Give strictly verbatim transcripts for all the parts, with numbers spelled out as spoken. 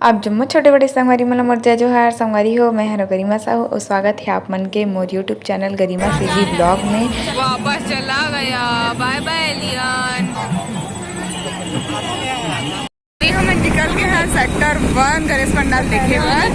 आप जम्मो छोटे बड़े संगवारी मन ला मोर जय जोहार। संगवारी हो, मैं हरो गरिमा साहू अउ स्वागत हे आप मन के मोर YouTube चैनल गरिमा सीजी ब्लॉग में। वापस चला गया, बाय बाय एलियन। अभी हम निकल के हैं सेक्टर वन गणेश पंडाल देखे बर।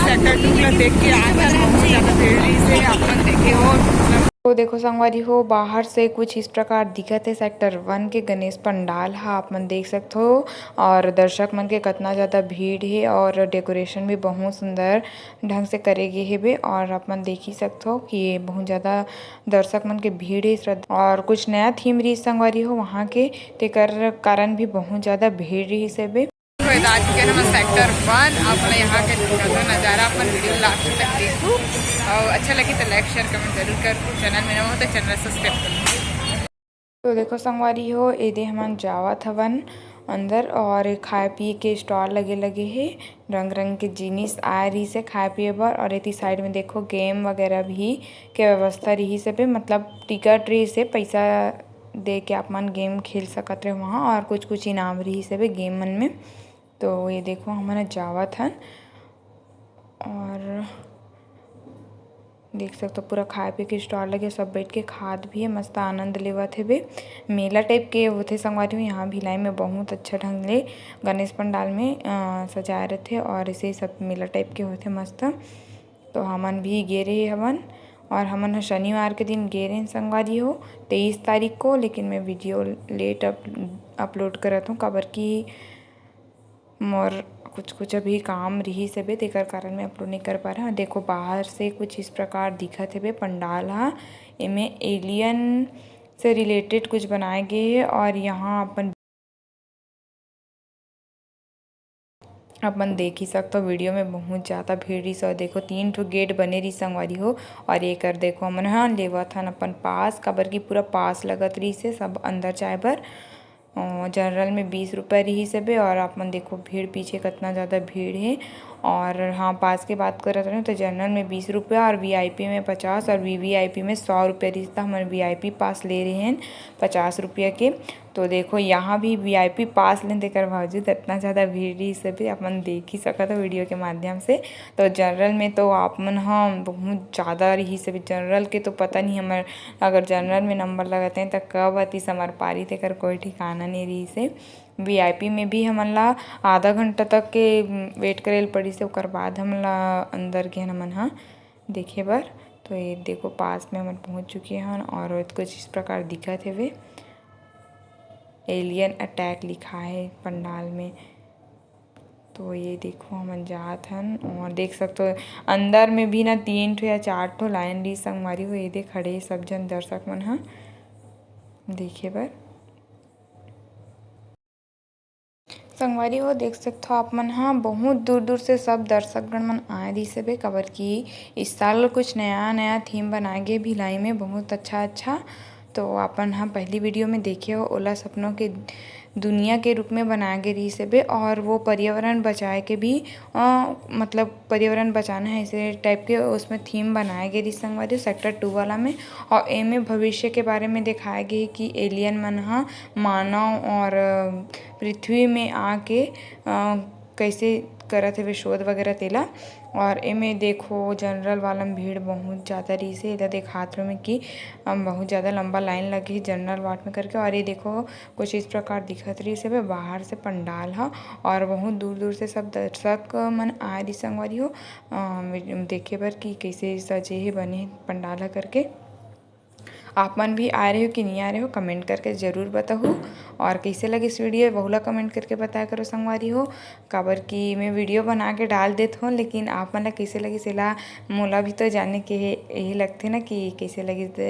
सेक्टर टू ला देख के आए हन, बहुत ज्यादा भीड़ रहिस हे, आप मन देखे हो। तो देखो संगवारी हो, बाहर से कुछ इस प्रकार दिखत हे सेक्टर वन के गणेश पंडाल ह, आप मन देख सकत हो। और दर्शक मन के कतना ज्यादा भीड़ हे और डेकोरेशन भी बहुत सुंदर ढंग से करे गे हेबे। और आप मन देख ही सकत हो कि ये बहुत ज्यादा दर्शक मन के भीड़ हे, श्रद्धा और कुछ नया थीम रहिस संगवारी हो वहाँ के, तेकर कारण भी बहुत ज्यादा भीड़ रहिस हेबे। तो आज के हम सेक्टर वन, आप मन यहाँ के दिखाथों नजारा, अपन वीडियो लास्ट तक देखू और अच्छा लगी तो लाइक शेयर कमेंट जरूर कर, चैनल में नवा हो तो चैनल सब्सक्राइब कर। तो देखो संगवारी हो, एदे हमन जावत हवन अंदर और खाए पिए के स्टॉल लगे लगे हे, रंग रंग के जिनिस आए रहिस हे खाए पिए बर। और एती साइड में देखो गेम वगैरह भी के व्यवस्था रहिस हे, मतलब टिकट रहिस हे, पैसा दे के आप मन गेम खेल सकत रहे वहाँ। और कुछ कुछ इनाम रहिस हे गेम मन में। तो ये देखो हमन ह जावत हन और देख सकत हो पूरा खाए पिए के स्टॉल लगे, सब बैठ के खात भी हे, मस्त आनंद लेवत हेबे। मेला टाइप के होथे संगवारी हो, यहाँ भिलाई में बहुत अच्छा ढंग ले गणेश पंडाल में अ, सजाए रथे और ऐसे ही सब मेला टाइप के होथे मस्त। तो हमन भी गे रहे हवन और हमन ह शनिवार के दिन गे रहे संगवारी हो, तेईस तारीख को, लेकिन मैं वीडियो लेट अप-, अपलोड करत हूँ, काबर कि मोर कुछ कुछ अभी काम रहिस हेबे, तेकर कारण मैं अपलोड नहीं कर पा रहा। देखो बाहर से कुछ इस प्रकार दिखत हेबे पंडाल ह, एमे एलियन से रिलेटेड कुछ बनाए गे हे और यहाँ अपन अपन देख ही सकथो वीडियो में बहुत ज्यादा भीड़ रहिस। और देखो तीन ठो गेट बने रहिस संगवारी हो, और एकर देखो हमन ह लेवत हन अपन पास, काबर की पूरा पास लगत रहिस हे सब अंदर जाए बर। अ, जनरल में बीस रुपया रहिस हेबे और आप मन देखो भीड़ पीछे कतना ज्यादा भीड़ हे। और हाँ, पास के बात करत रहें तो जनरल में बीस रुपया और वीआईपी में पचास और वीवीआईपी में सौ रुपया रहिस, त हमन वीआईपी पास ले रहे हैं पचास रुपया के। तो देखो यहाँ भी वीआईपी पास लेन तेकर बावजूद इतना ज्यादा भीड़ रहिस हेबे, आप मन देख ही सकत हो वीडियो के माध्यम से। तो जनरल में तो आप मन ह बहुत ज्यादा रहिस हेबे, जनरल के तो पता नहीं हमर अगर जनरल में नंबर लगत हे त कब आतिस हमर पारी, तेकर कोई ठिकाना नहीं रहिस हे। वीआईपी में भी हमन ला आधा घंटा तक के वेट करे ल पड़िस हे, ओकर बाद हमन ला अंदर गेन हमन ह देखे बर। तो ये देखो पास में हमन पहुंच चुके हन और कुछ इस प्रकार दिखत हेवे, एलियन अटैक लिखा है पंडाल में। तो ये देखो हमन जात हन और देख सकते हो अंदर में भी ना तीन ठो या चार ठो लाइन रहिस संगवारी हो, ये दे खड़े सब जन दर्शक मन ह देखे बर। संगवारी हो देख सकथो आप मन ह बहुत दूर दूर से सब दर्शकगण मन आए रहिस हेबे, काबर कि इस साल कुछ नया नया थीम बनाए गे भिलाई में, बहुत अच्छा अच्छा। तो आप मन ह पहली वीडियो में देखे हो ओला सपनों के दुनिया के रूप में बनाए गे रहिस हेबे और वो पर्यावरण बचाए के भी अ, मतलब पर्यावरण बचाना है ऐसे टाइप के उसमें थीम बनाए गे रहिस संगवारी सेक्टर टू वाला में। और एमे भविष्य के बारे में दिखाए गे हे कि एलियन मन ह मानव और अ, पृथ्वी में आके अ, कैसे करत हेवे शोध वगैरह तेला। और एमे देखो जनरल वाला में भीड़ बहुत ज्यादा रहिस हे, एला देखात रहो मैं कि अम, बहुत ज्यादा लंबा लाइन लगे हे जनरल वार्ड में करके। और ये देखो कुछ इस प्रकार दिखत रहिस हेबे बाहर से पंडाल ह और बहुत दूर दूर से सब दर्शक मन आए रहिस संगवारी हो अ, देखे बर कि कैसे सजे हे बने हे पंडाल ह करके। आप मन भी आ रहे हो कि नहीं आ रहे हो, कमेंट करके जरूर बताहू। और कैसे लगिस वीडियो वहू ला कमेंट करके बताया करो संगवारी हो, काबर कि मैं वीडियो बना के डाल देत हों, लेकिन आप मन ला कैसे लगिस एला मोला भी तो जाने के हे, यही लगथे ना कि कैसे लगिस दे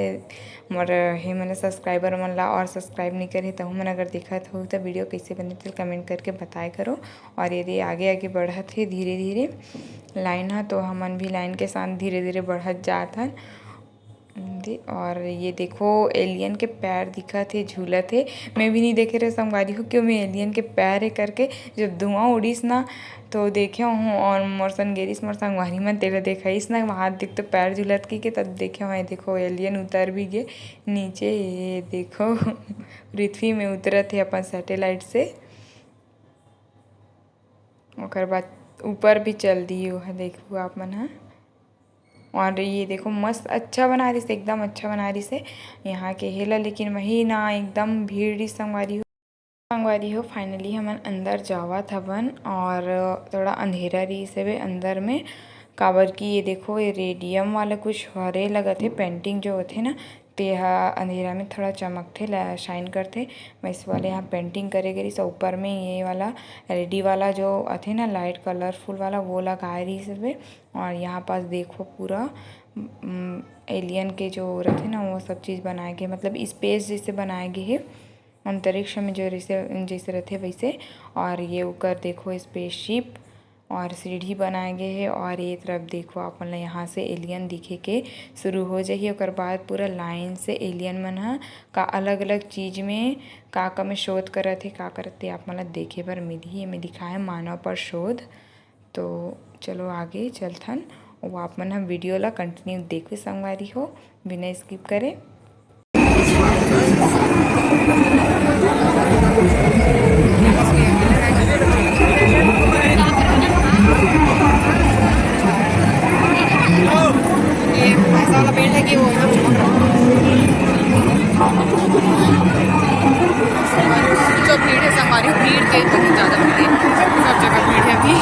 मोर हे मन सब्सक्राइबर मन ला। और सब्सक्राइब नहीं करे तहू मन अगर देखत हो तो वीडियो कैसे बने तेल कमेंट करके बताया करो। और ये दे आगे आगे बढ़त हे धीरे धीरे लाइन ह, तो हमन भी लाइन के साथ धीरे धीरे बढ़त जात हन। दे, और ये देखो एलियन के पैर दिखत हे, झूलत हे। मैं भी नहीं देखे रहे संगवारी हो कि ओमे एलियन के पैर हे करके। जब धुआं उड़ीस ना तो देखे हूँ और मोर सन गेरिस मोर संगवारी मन तेला देखाइस ना, वहाँ देख तो पैर झूलत की के तब देखे हूँ। ये देखो एलियन उतर भी गे नीचे, ये देखो पृथ्वी में उतरत हे अपन सैटेलाइट से। ओकर बाद ऊपर भी चल दिए, वो ह देखो आप मन ह। और ये देखो, मस्त अच्छा बना रहिस, एकदम अच्छा बना रहिस हे यहाँ के हेला, लेकिन वही ना, एकदम भीड़ रहिस संगवारी हो। संगवारी हो, finally हमन अंदर जावत हवन और थोड़ा अंधेरा रहिस हवे अंदर में, काबर कि ये देखो, ये रेडियम वाला कुछ हरे लगत हे, पेंटिंग जो होथे ना, ते ह अंधेरा में थोड़ा चमकथे, ला-, शाइन करथे। वैसे वाले यहाँ पेंटिंग करे गे रहिस, ऊपर में ये वाला एलईडी वाला जो आथे ना, लाइट कलरफुल वाला, वो लगाए रहिस हवे। और यहाँ पास देखो, पूरा, उम, एलियन के जो रथे ना, वो सब चीज़ बनाए गे, मतलब स्पेस जैसे बनाए गे हे, अंतरिक्ष में जो जैसे, जैसे रथे वैसे। और ये ऊपर देखो, स्पेसशिप और सीढ़ी बनाए गे हे। और ये तरफ देखो, आप मन ल यहाँ से एलियन दिखे के शुरू हो जाही। ओकर बाद पूरा लाइन से एलियन मन ह का अलग-अलग चीज़ में का, का में शोध करत हे, का करत हे, आप मन ल देखे बर मिलही। एमे लिखा हे मानव पर शोध। तो चलो आगे चलथन, अउ आप मन ह वीडियो ला कंटिन्यू देखो संगवारी हो, बिना स्किप करे। ये भैंसा वाला पेड़ है कि वो एकदम चमक रहा है। जो भीड़ है संगवारी, भीड़ के बहुत ज़्यादा भीड़ है, सब जगह भीड़ है अभी।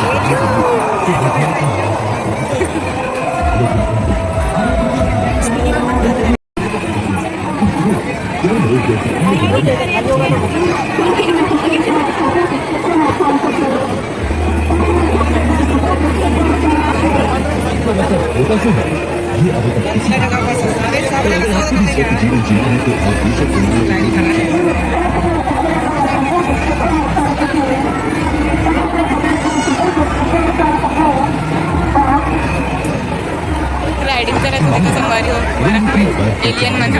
राइडिंग करत होते तो संगवारी हो, हमारा एलियन मन ह।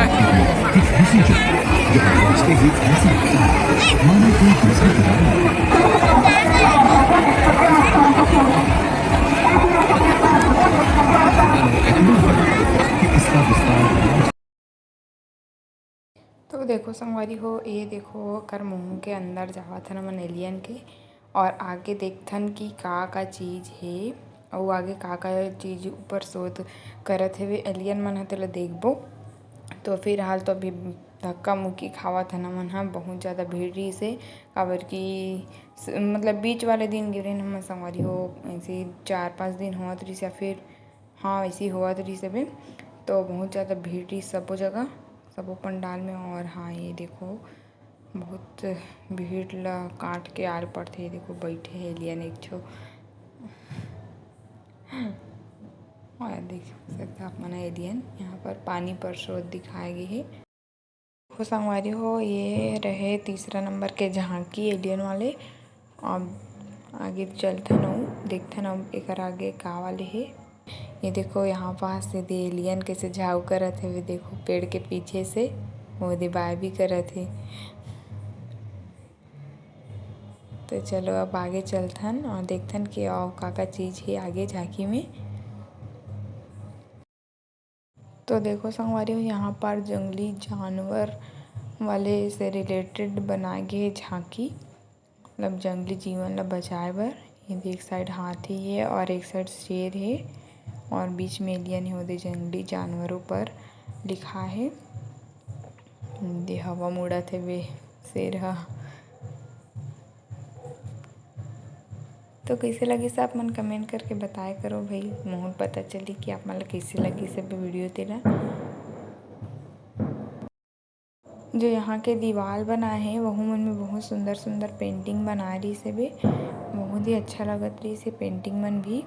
तो देखो संगवारी हो, ये देखो, ओकर मुंह के अंदर जावत हन हमन एलियन के, और आगे देखथन कि का का चीज़ हे, अउ आगे का का चीज़ ऊपर शोध करत हेवे एलियन मन ह, तेला देखबो। तो फिलहाल तो अभी धक्का मुक्की खावत हन हमन ह, बहुत ज़्यादा भीड़ रहिस हे, काबर कि स-, मतलब बीच वाले दिन गे रहेन हमन संगवारी हो, ऐसे चार पाँच दिन होवत रहिस या फिर हाँ, वैसे ही होवत रहिस हवे, तो बहुत ज़्यादा भीड़ रहिस सबो जगह, सबो पंडाल में। और हाँ, ये देखो, बहुत भीड़ ला काट के आए ल पड़थे। ये देखो, बैठे हे एलियन एक ठो। और देख सकते आप मन, एलियन यहाँ पर पानी पर शोध दिखाए गे हे। हो संगवारी हो, ये रहे तीसरा नंबर के झांकी एलियन वाले। अब आगे चलथन अउ देखथन अब एकर आगे का वाले हे। ये देखो, यहाँ पास एदे एलियन कैसे झाऊ करत हे, देखो पेड़ के पीछे से वो दे बाय भी करत हे। तो चलो अब आगे चलथन और देखथन कि और का का चीज़ हे आगे झांकी में। तो देखो संगवारी हो, यहाँ पर जंगली जानवर वाले से रिलेटेड बनाए गे हे झांकी, मतलब जंगली जीवन ला बचाए बर। ये दे एक साइड हाथी हे और एक साइड शेर हे और बीच में एलियन हे, ओदे जंगली जानवरों पर लिखा हे। दे हवा में उड़त हेवे शेर ह। तो कइसे लगिस, आप मन कमेंट करके बताए करो भाई, मोहन पता चली कि आप मन ला कइसे लगिस सब वीडियो तेला। जो यहाँ के दीवाल बना है, वहू मन में बहुत सुंदर सुंदर पेंटिंग बना रही से भी, बहुत ही अच्छा लगत रही से पेंटिंग मन भी।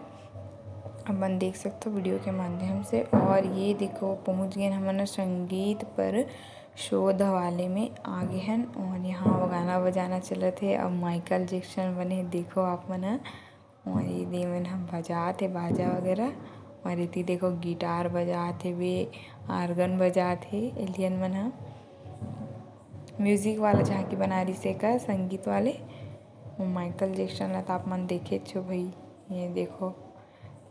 अपन देख सकते हो वीडियो के माध्यम से। और ये देखो, पहुँच गए हमन संगीत पर शोध वाले में आगे हन। और यहाँ गाना बजाना चलत हे। अब माइकल जैक्सन बने, देखो आप मन ह। और ये दे मन ह बजात हे बाजा वगैरह। और एती देखो, गिटार बजात हे बे, आर्गन बजात हे एलियन मन ह। म्यूजिक वाला झांकी बना रही से का, संगीत वाले। वो माइकल जैक्सन ला तो आप मन देखे छो भाई। ये देखो,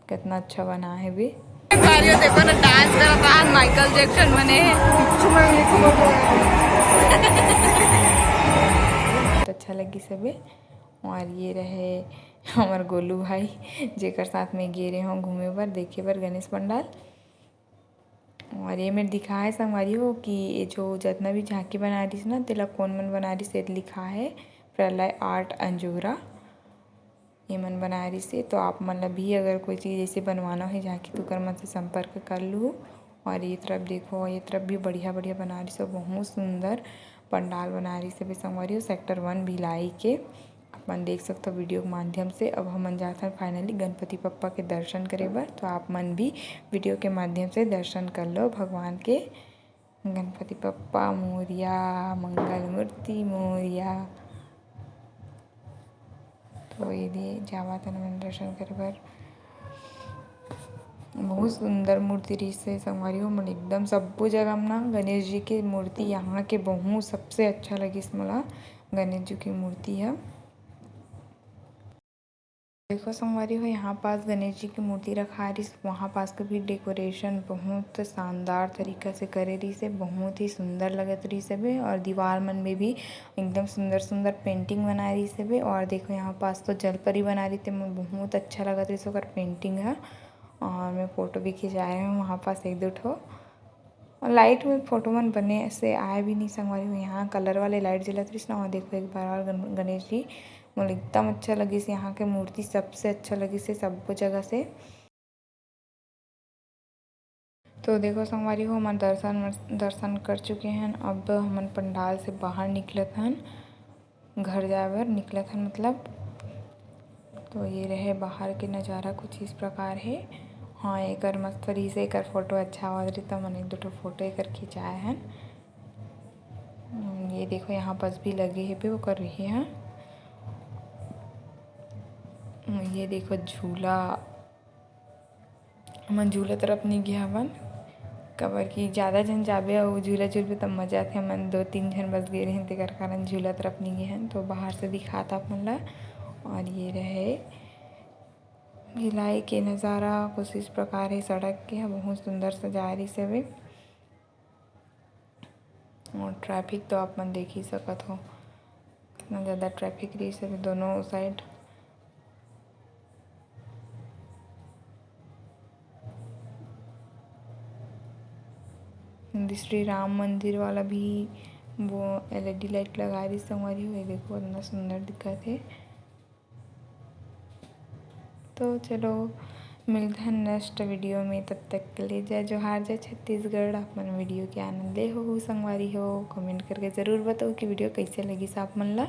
कितना अच्छा बना है बे। संगवारी हो, देखो ना, डांस करत हे माइकल जैक्सन बने। बहुत अच्छा लगी सबे। और ये रहे हमर गोलू भाई, जेकर साथ में गे रहे हों घूमे बर, देखे बर गणेश पंडाल। और ये मेर दिखाए संगवारी हो कि ये जो जतना भी झांकी बना रहिस ना, तेला कोन मन बना रहिस, ये लिखा है प्रलय आर्ट अंजोरा, ये मन बना रहिस हे। तो आप मन ला भी अगर कोई चीज़ ऐसे बनवाना है झांकी, तो ओकर मन से संपर्क कर लू। और ये तरफ देखो, ये तरफ भी बढ़िया बढ़िया बना रहिस हे, बहुत सुंदर पंडाल बना रहिस हे संगवारी हो, सेक्टर वन भिलाई के। आप मन देख सकथो वीडियो के माध्यम से। अब हमन जाथन finally गणपति बप्पा के दर्शन करे बर, तो आप मन भी वीडियो के माध्यम से दर्शन कर लो भगवान के। गणपति बप्पा मोरिया, मंगल मूर्ति मोरिया। तो ये दे जावत हन हमन दर्शन करे बर। बहुत सुंदर मूर्ति रहिस हे संगवारी हो, मन एकदम सब्बो जगह म ना गणेश जी के मूर्ति यहाँ के बहुत सबसे अच्छा लगिस मोला, गणेश जी की मूर्ति ह। देखो संगवारी हो, यहाँ पास गणेश जी की मूर्ति रखा रहिस, वहाँ पास के भी डेकोरेशन बहुत शानदार तरीका से करे रहिस हे, बहुत ही सुंदर लगत रहिस हे। और दीवार मन में भी एकदम सुंदर सुंदर पेंटिंग बनाए रहिस हे। और देखो यहाँ पास तो जलपरी बना रहिस हे, मोर बहुत अच्छा लगत रहिस ओकर पेंटिंग ह। और मैं फोटो भी खिंचाए हूँ वहाँ पास एक दो ठो। और लाइट में फोटो मन बने से आए भी नहीं संगवारी हो। यहाँ कलर वाले लाइट जलत रहिस ना, वहाँ देखो एक बार और गण-, गणेश जी मोला एकदम अच्छा लगिस। यहाँ के मूर्ति सबसे अच्छा लगिस हे सब्बो जगह से। तो देखो संगवारी हो, हमन दर्शन, दर्शन कर चुके हन। अब हमन पंडाल से बाहर निकलत हन, घर जाए बर निकलत हन मतलब। तो ये रहे बाहर के नज़ारा कुछ इस प्रकार हे। हाँ, एकर मस्त रहिस हे, एकर फोटो अच्छा आवत रहिस, त हमन एक दो ठो फोटो एकर खिंचाए हन। हम्म, ये देखो यहाँ बस भी लगे हे पे ओकर रही है। हम्म, ये देखो झूला, हमन झूला तरफ नहीं गए हवन, काबर कि ज़्यादा झन जाबे अउ झूला झूलबे तब मजा आथे। हमन दो तीन झन बस गए रहेन, तेकर कारण झूला तरफ नहीं गए हन। तो बाहर से दिखात आप मन ला। और ये रहे भिलाई के नज़ारा कुछ इस प्रकार हे। सड़क के ह बहुत सुंदर सजाए रहिस हवे। और ट्रैफिक तो आप मन देख ही सकत हो, कितना ज़्यादा ट्रैफिक रहिस हवे दोनों साइड। श्री राम मंदिर वाला भी वो एलईडी लाइट लगा रही संगवारी हो, ये देखो कितना सुंदर दिखत हे। तो चलो मिलथन नेक्स्ट वीडियो में, तब तक के लिए जय जोहार, जय छत्तीसगढ़। आप मन वीडियो के आनंद ले हो संगवारी हो, कमेंट करके ज़रूर बताओ कि वीडियो कैसे लगिस आप मन ला।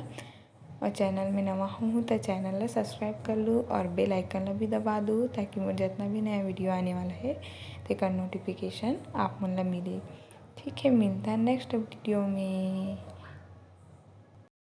और चैनल में नवा हूँ तो चैनल ला सब्सक्राइब कर लू और बेल आइकन ला भी दबा दू, ताकि मोर जितना भी नया वीडियो आने वाला है तेकर नोटिफिकेशन आप मन ला मिले। ठीक है, मिलता है नेक्स्ट वीडियो में।